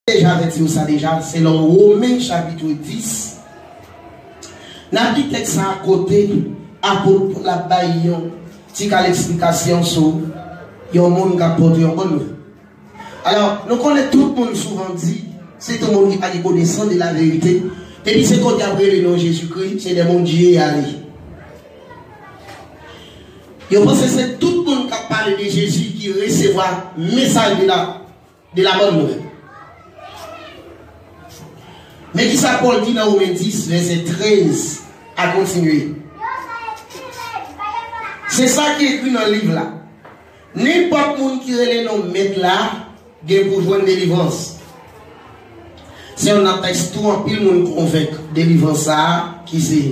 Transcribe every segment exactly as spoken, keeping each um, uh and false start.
deja avèti w sa deja, se nan Women chapit dis. N ap li tèks sa a kote apot Pòl ap bay yon ti kal eksplikasyon sou yon moun k ap pote yon bòn nouvèl. Alò, nou konnen tout moun souvan di, sitou moun ki pa gen konesans de la verite, depi se kote y ap rele non Jezikri, se de moun Dye y ale. Yo panse se tout moun k ap pale de Jezi ki resevwa mesaj de la, de la bòn nouvèl. Men kisa Pòl di nan Women dis, vèsè trèz a kontinye. Se sa ki ekri nan liv la. Nenpòt moun ki rele non Mèt la gen pou jwenn delivrans. Se yon tèks tou anpil moun konvenk delivrans sa a ki se.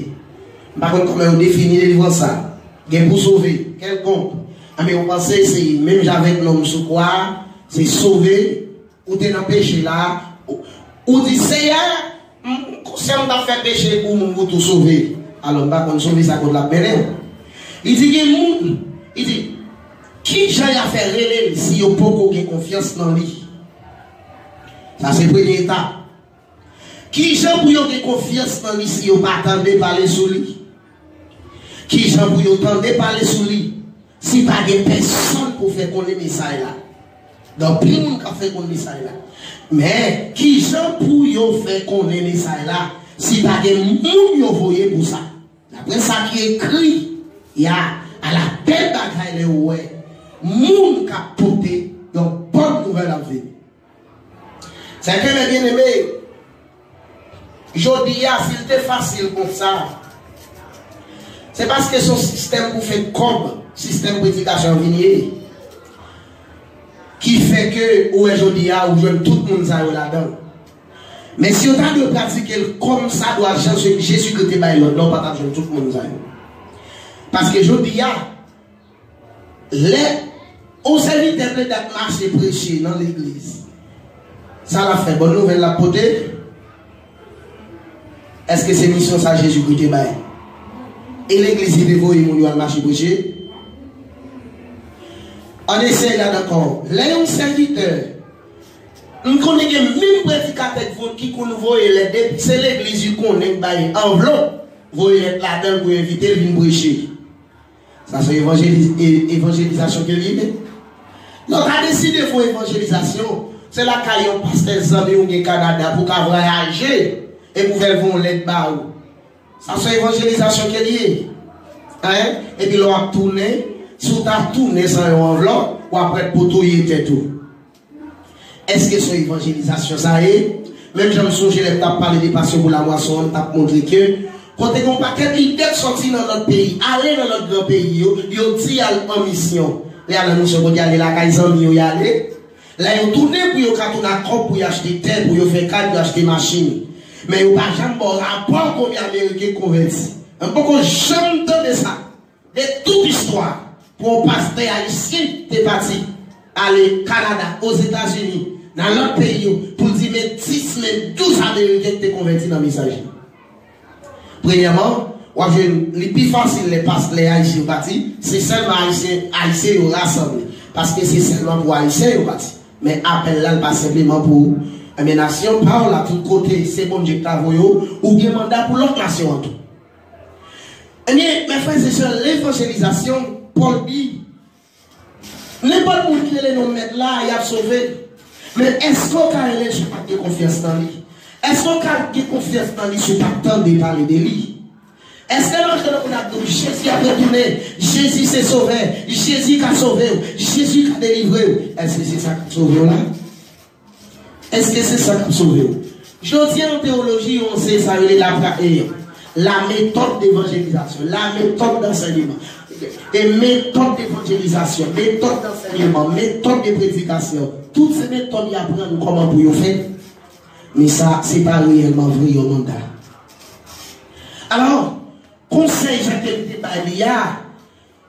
M pa konn kòman yo defini delivrans sa a. Gen pou sove, kèlkonk. Anben, ou panse se menm jan avèk nonm sou kwa a, se sove, ou te nan peche la, ou, ou di, Seyè, m konsyan m t ap fè peche pou moun pou tou sove. Alò, m pa konn sove sa kot l ap mennen w. Li di, gen moun, li di, ki jan y a fè rele l si yo poko gen konfyans nan li? Sa se premye etap. Ki jan pou yo gen konfyans nan li si yo pa tande pale sou li? Ki jan pou yo tande pale sou li si pa gen pèsonn pou fè konnen mesaj la? Gen anpil moun k ap fè konn mesaj la. Men, ki jan pou yo fè konnen mesaj la si pa gen moun yo voye pou sa? Daprè sa ki ekri, ya, ala bèl bagay lè ou wè moun k ap pote yon bòn nouvèl ap vini. Sè ke, mè byeneme, jodi a, si l te fasil konsa, se paske se yon sistèm pou fè kòb, sistèm predikasyon an vin ye, ki fè ke ou wè jodi a, ou jwenn tout moun sa yo ladan l. Men si yo ta dwe pratike l kòm sa dwa, jan Je- Jezikri te bay lòd la, ou pa t ap jwenn tout moun sa yo. Paske jodi a, lè yon sèvitè plede ap mache preche nan legliz, sa l ap fè? Bòn nouvèl l ap pote? Èske se misyon sa Jezikri te bay? E legliz li te voye moun yo al mache preche? Ann eseye gade ankò. Lè yon sèvitè, m konnen gen menm predikatè k voye, ki konn voye lèt, depi se legliz li konnen k bay anvlòp, voye lèt ladan l pou yo envite l vin preche. Sa se evanjeliz- e- evanjelizasyon ke l ye. Lè w ta deside fè yon evanjelizasyon, se lakay yon pastè zanmi w gen Kanada pou ka vwayaje e pou fè l voye yon lèt ba ou. Sa se evanjelizasyon ke l ye. Hein? Epi lè w ap tounen, si w ta tounen san yon anvlòp, w ap rèd pou touye tèt ou. Èske se yon evanjelizasyon sa ye? Menm jan m sonje lè m t ap pale de pasyon pou lamwason an, m t ap montre ke kote gen yon pakèt lidè k sòti nan lòt peyi, ale nan lòt gran peyi yo, yo di y al an misyon. Lè y al an misyon, kote y ale? Lakay zanmi yo y ale. Lè yo tounen pou yo ka tounen ak kòb pou yo achte tè, pou yo fè kay, pou yo achte machin. Men yo pa janm ba w rapò konbyen Ameriken k konvèti. M poko janm tande sa. De tout istwa, pou yon pastè ayisyen te pati ale Kanada, Ozetazini, nan lòt peyi yo, pou l di men dis, men douz Ameriken ki te konvèti nan mesaj li. Premyèman, w ap jwenn li pi fasil lè pastè ayisyen yo pati, se sèlman ayisyen, ayisyen yo rasanble, paske se sèlman pou ayisyen yo pati. Men apèl la, l pa senpleman pou, enben, nasyon pa w la, tout kote, se Bondye ki ta voye w, ou gen manda pou lòt nasyon an tou. Ebyen, mes frères et sœurs, levanjelizasyon, Pòl di, nenpòt moun ki rele non Mèt la, y ap sove. Men èske w ka rele si w pa t gen konfyans nan li? Èske w ka gen konfyans nan li si w pa t tande pale de li? Èske lè w tande moun ap di w Jezi ap retounen, Jezi se Sovè, Jezi ka sove w, Jezi ka delivre w, èske se sa k ap sove w la? Èske se sa k ap sove w? Jodi a, an teyoloji, yo se sa yo rele la, pra- e, la méthode d'évangélisation, la méthode d'enseignement. E metòd devanjelizasyon, metòd dansèyman, metòd de predikasyon. Tout se metòd y aprann kòman pou yo fè. Men sa, se pa reyèlman vre yon manda. Alò, konsèy sa ke m te bay li a,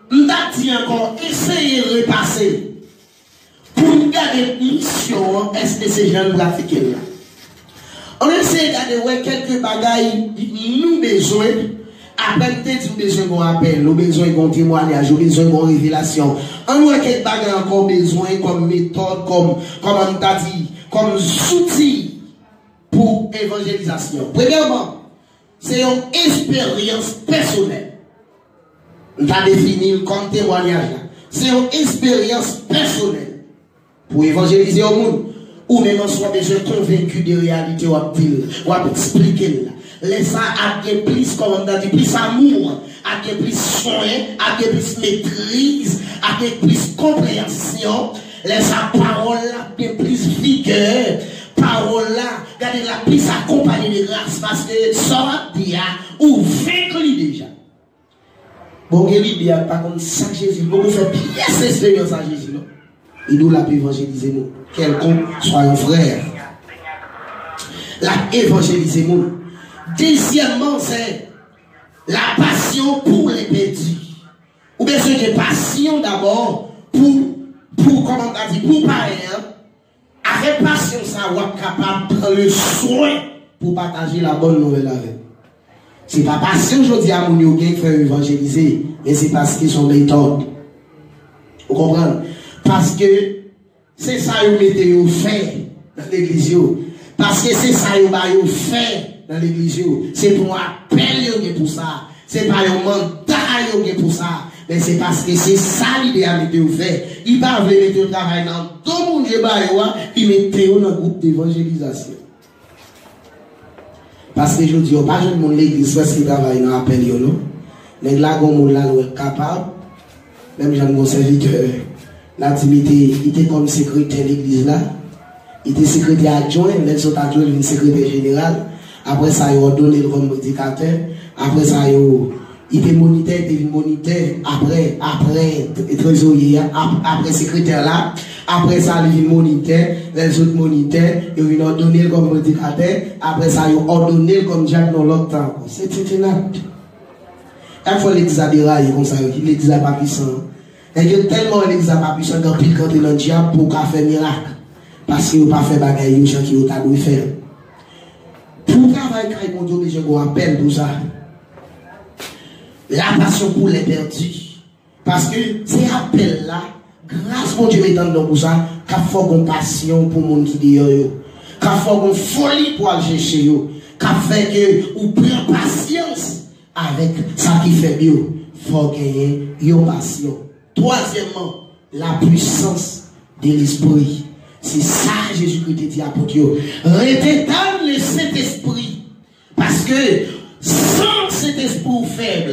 m t ap di ankò, eseye repase l. Pou n gade misyon an, èske se jan n pratike l la? Ann eseye gade wè kèlke bagay nou bezwen. Apre n te di w bezwen gon apèl, ou bezwen gon temwayaj, ou bezwen gon revelasyon. Ann wè kèk bagay ankò w bezwen kòm metòd, kòm, kòman m ta di, kòm zouti pou evanjelizasyon. Premyèman, se yon esperyans pèsonèl. M ta defini l kòm temwayaj la. Se yon esperyans pèsonèl pou evanjelize yon moun. Ou menm ansou w bezwen konvenki de reyalite w ap di l, w ap eksplike l la. Lè sa ap gen plis, kòman m ta di, plis amou, ap gen plis swen, ap gen plis metriz, ap gen plis konpreyansyon. Lè sa pawòl la ap gen plis vigè, pawòl la, gade, l ap plis akonpaye de gras, paske sa w ap di a, ou venk li deja. Bon, gen lide a, pa konn sa k Jezi, poko fè pyès esperyans a Jezi, non. Li di w l ap evanjelize moun. Kèlkonk swa yon frè, l ap evanjelize moun. Dezyèmman, se la passion pour les perdus. Ou bezwen gen pasyon dabò pou, pou, kòman m ta di, pou payen an. Avèk pasyon sa, w ap kapab pran le swen pou pataje la bonne nouvelle avè l. Se pa pasyon jodi a moun yo gen k fè yo evanjelize, men se paske se yon metòd. Ou konprann? Paske se sa yo mete yo fè nan legliz yo. Paske se sa yo ba yo fè nan legliz yo. Se pou apèl yo gen pou sa. Se pa yon manda yo gen pou sa. Men se paske se sa lidè a mete yo fè. Li pa vle mete yo travay nan do moun Dye ba yo a, li mete yo nan gwoup devanjelizasyon. Paske jodi a, w pa jwenn moun legliz prèske travay nan apèl yo, non. Nèg la gen yon moun la l wè k kapab, menm jan l gen yon sèvitè, l ap di li te, li te kòm sekretè legliz la, li te sekretè adjwen, lè l sot adjwen, li vin sekretè jeneral. Apre sa, yo òdone l kòm predikatè. Apre sa, yo, li te monitè, li te vin monitè. Apre, apre t-, trezorye a, ap-, apre sekretè la. Apre sa, li vin monitè. Lè l sot monitè, yo vin òdone l kòm predikatè. Apre sa, yo òdone l kòm dyak yon lòt tan ankò. Se tintinat. Chak fwa legliz la deraye konsa, yo di legliz la pa pwisan. Nèg yo tèlman wè legliz la pa pwisan, gen anpil ki antre nan dyab pou ka fè mirak. Paske yo pa fè bagay yo jan ke yo ta dwe fè l. Pou w travay kay Bondye, w bezwen gen yon apèl pou sa. La passion pour les perdus. Paske se apèl la, gras Bondye met anndan w pou sa, k ap fè w gen yon pasyon pou moun ki deyò yo. K ap fè w gen yon foli pou al chèche yo. K ap fè ke ou pran pasyans avèk sa ki fèb yo. Fò w genyen yon pasyon. Twazyèmman, la puissance de l'esprit. Se sa Jezikri te di apot yo. Rete tann le Sentespri. Paske san Sentespri ou fèb,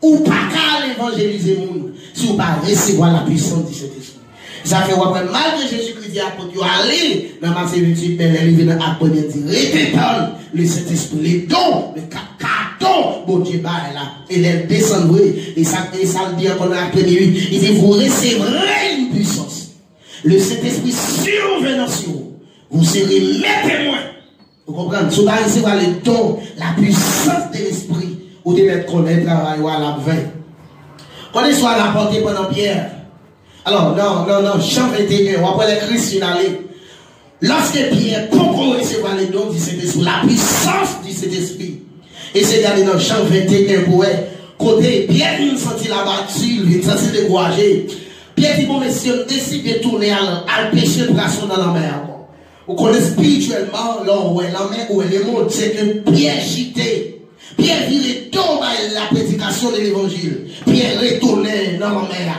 ou pa ka al evanjelize moun si ou pa resevwa la puissance du Saint-Esprit. Sa fè w ap wè malgre Jezikri di apot yo ale nan Matye venntuit, men lè l rive nan Ak premye, l di, rete tann le Sentespri, le don, le ka-, kadon Bondye bay la. E lè l desann vre, e sa, e sa l di ankò nan Ak premye uit, li di, vous recevrez une puissance. Le Saint-Esprit survenant sur vous, vous serez mes témoins. Ou konprann? Si w pa resevwa le don, la puissance de l'Esprit, ou te mèt konnen travay ou a l ap ven. Konnen sa w rapòte pandan Pyè. Alò, nan, nan, nan Jan venteyen, w ap wè lè Kris fin ale. Lòske Pyè poko resevwa le don du Sentespri, la puissance du Sentespri, e se gade nan Jan venteyen pou wè, kote Pyè vin santi l abati, l vin santi l dekouraje. Pyè di, bon, mesye, m deside tounen al, al peche pwason nan lanmè ankò. Ou konnen espirityèlman, lè w wè lanmè, ou wè lemond, se ke Pyè chite. Pyè vire do bay la prédication de l'évangile. Pyè retounen nan lanmè a.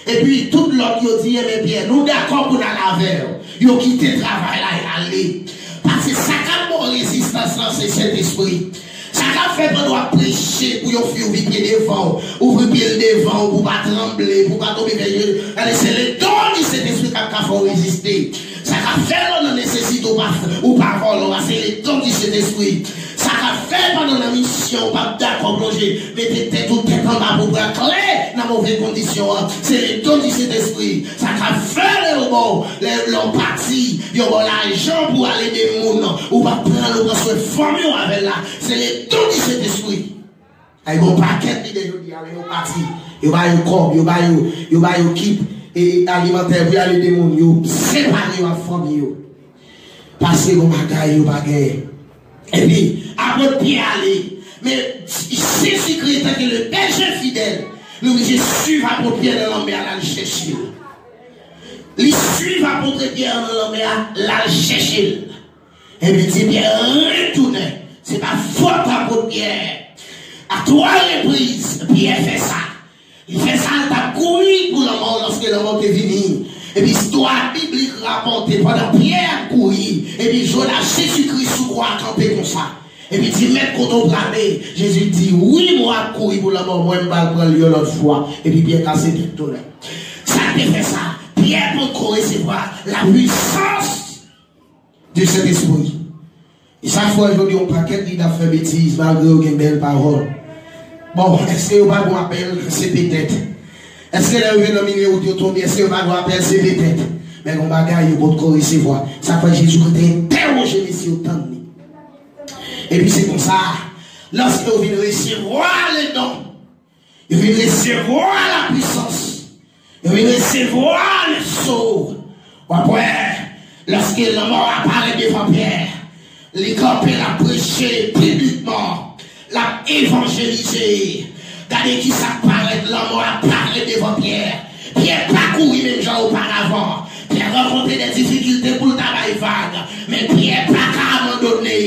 Epi tout lòt yo di, enben Pyè, nou dakò pou n al avè w. Yo kite travay la, y ale. Paske sa k ap ba w rezistans lan, se Sentespri. Sa k ap fè pandan w ap preche pou yon fi ouvri pye devan w, ouvri pye l devan w, pou w pa tranble, pou w pa tonbe vèye. Gade, se le don du Sentespri k ap ka fè w reziste. Sa k ap fè lè w nan nesesite, ou pa, ou pa vòlò a, se le don du Sentespri. Sa k ap fè pandan nan misyon, ou p ap dakò plonje, mete tèt ou tèt anba pou pran kle nan move kondisyon an, se le don du Sentespri. Sa k ap fè lè yo ba w, lè, lè w pati, yo ba w lajan pou al ede moun, ou p ap pran l, ou pran swen fanmi w avè l la, se le don du Sentespri. Ay, gon pakèt lidè jodi a, lè yo pati, yo ba yo kòb, yo ba yo, yo ba yo kit, e, alimantè pou y al ede moun, yo separe yo ak fanmi yo. Paske gon bagay yo pa genyen. Epi, apot Pyè ale, men Jezikri, antanke le bèje fidèl, li oblije swiv apot Pyè nan lanmè a, l al chèche l. Li swiv apot Pyè nan lanmè a, l al chèche l. Epi di Pyè retounen. Se pa fòt apot Pyè. A twa repriz, Pyè fè sa. Li fè sa, l t ap kouri pou lanmò lòske lanmò te vini. Epi istwa biblik rapòte pandan Pyè ap kouri, epi Jonas Jezi Kris sou kwa a kanpe konsa. Epi di, Mèt, kote w prale? Jezi di, wi, mwen ap kouri pou lanmò, mwen m pral pran l yon lòt fwa. Epi Pyè kase tèt tou nèt. Sa k te fè sa? Pyè potko resevwa la puissance du Saint-Esprit. E sa k fè w jodi yon pakèt lidè ap fè betiz malgre yo gen bèl pawòl. Bon, èske yo pa gon apèl? Se petèt. Èske lè yo vin nan milye wout yo tonbe, èske yo pa gon apèl? Se petèt. Men gon bagay yo potko resevwa. Sa k fè Jezikri te entèwoje mesye yo tann li. Epi se konsa, lòske yo vin resevwa le don, yo vin resevwa la puissance, yo vin resevwa le sceau. W ap wè, lòske lanmò a parèt devan Pyè, li kanpe, l ap preche piblikman, l ap evanjelize. Gade kisa k parèt, lanmò a parèt devan Pyè. Pyè pa kouri menm jan oparavan. Pyè rankontre de difikilte pou l ta bay vag. Men Pyè pa ka abandone.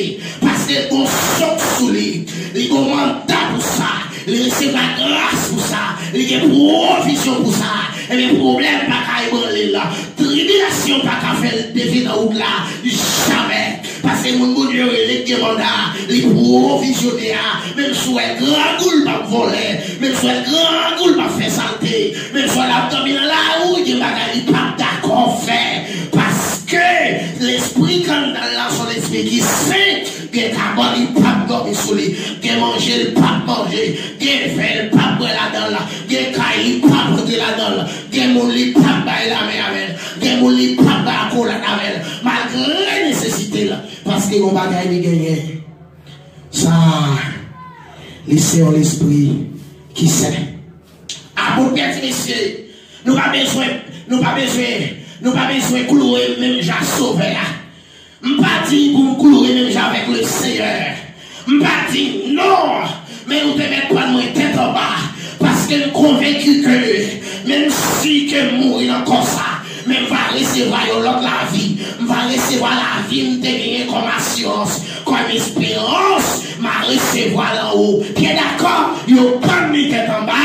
Paske l gon sonk sou li. Li gon manda pou sa. Li resevwa gras pou sa. Li gen pwovizyon pou sa. Ebyen, pwoblèm pa ka ebranle l. Tribilasyon pa ka fè l devye nan wout la. Jamè. Paske moun Bondye rele k gen manda, li pwovizyone a, menm si w wè grangou l p ap vòlè, menm si w wè grangou l p ap fè salte, menm si w wè l ap dòmi nan lari, gen bagay li p ap dakò fè. Paske lespri k anndan l la se yon lespri ki sen, gen kabann li p ap dòmi sou li, gen manje li p ap manje, gen vè li p ap bwè ladan l, gen kay li p ap antre ladan l, gen moun li p ap bay lamen avè l, gen moun li p ap bay akolad avè l, malgre nesesite l. Paske yon bagay li genyen. Sa, li se yon lespri ki sen. Apot Pyè di, mesye, nou pa bezwen, nou pa bezwen, nou pa bezwen kloure menm jan Sovè a. M pa diy pou m kloure menm jan avèk le Seyè. M pa diy non, men nou te mèt pran mwen tèt anba, paske m konvenki ke menm si ke m mouri nan kò sa, men m va resevwa yon lòt lavi. M va resevwa lavi m te genyen kòm asirans, kòm esperans, m a resevwa l anwo. Pyè dakò, yo pann li tèt anba,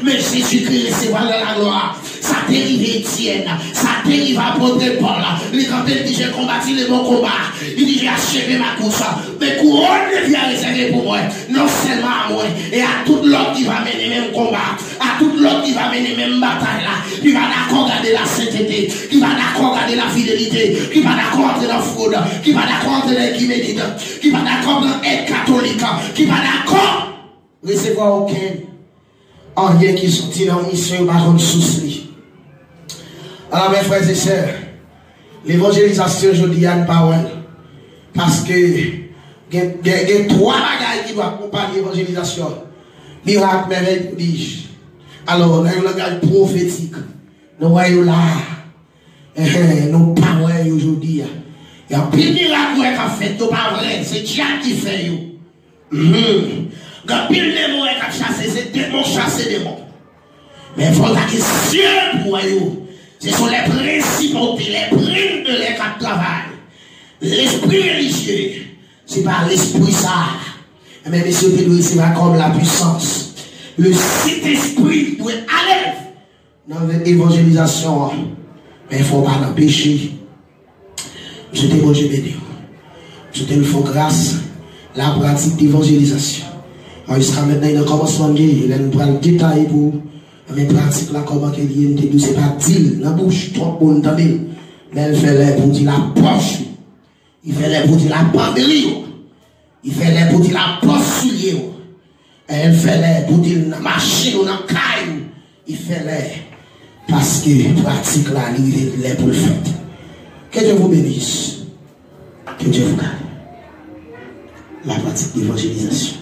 men Jezikri resevwa l nan laglwa. Sa te rive Etyèn, sa te rive apot Pòl. Li kanpe, li di, J'ai combattu le bon combat. Li di, J'ai achevé ma course. Men kouwòn de vi a rezève pou mwen, non sèlman a mwen, e a tout lòt ki va mennen menm konba, a tout lòt ki va mennen menm batay la, ki pa dakò gade lasentete, ki pa dakò gade lafidelite, ki pa dakò antre nan fwod, ki pa dakò antre nan ekimenik, ki pa dakò pran èd katolik, ki pa dakò resevwa okenn anyen ki soti nan yon misyon yo pa konn sous li. Alò, mes frères et sœurs, levanjelizasyon jodi a n pa wè l. Paske gen, gen, gen twa bagay ki dwe akonpanye evanjelizasyon. Mirak, mèvèy, pwodij. Alò, nan yon langaj pwofetik, nou wè yo la. Enhen, nou pa wè yo jodi a. Gen anpil mirak ou wè k ap fèt, yo pa vrè, se djab ki fè yo. Mhm. Gen anpil demon k ap chase, se demon chase demon. Men fò w ta gen zye pou wè yo. Ce sont les principautés, les primes de l'air k ap travay. Lespri relijye, se pa lespri sa. Men mesye te dwe resevwa kòm la puissance. Le Saint-Esprit dwe ale nan evanjelizasyon an. Men fò w pa nan peche. M swete Bondye beni w. M swete l fè w gras la pratik devanjelizasyon. Mwen, jiska mentnan, e nan kòmansman m te ye. Lè n pral detaye pou w, men pratik la, kòman ke l ye, m te di w se pa di l nan bouch, twòp moun tande l. Men l fè lè pou di l ap pòch ou. Li fè lè pou di l ap pandri w. Li fè lè pou di l ap pòch soulye w. Li fè lè pou di l nan machin ou nan kay ou. Li fè lè. Paske pratik la, li rive lè pou l fèt. Que Dieu vous bénisse. Que Dieu vous garde. La pratique d'évangélisation.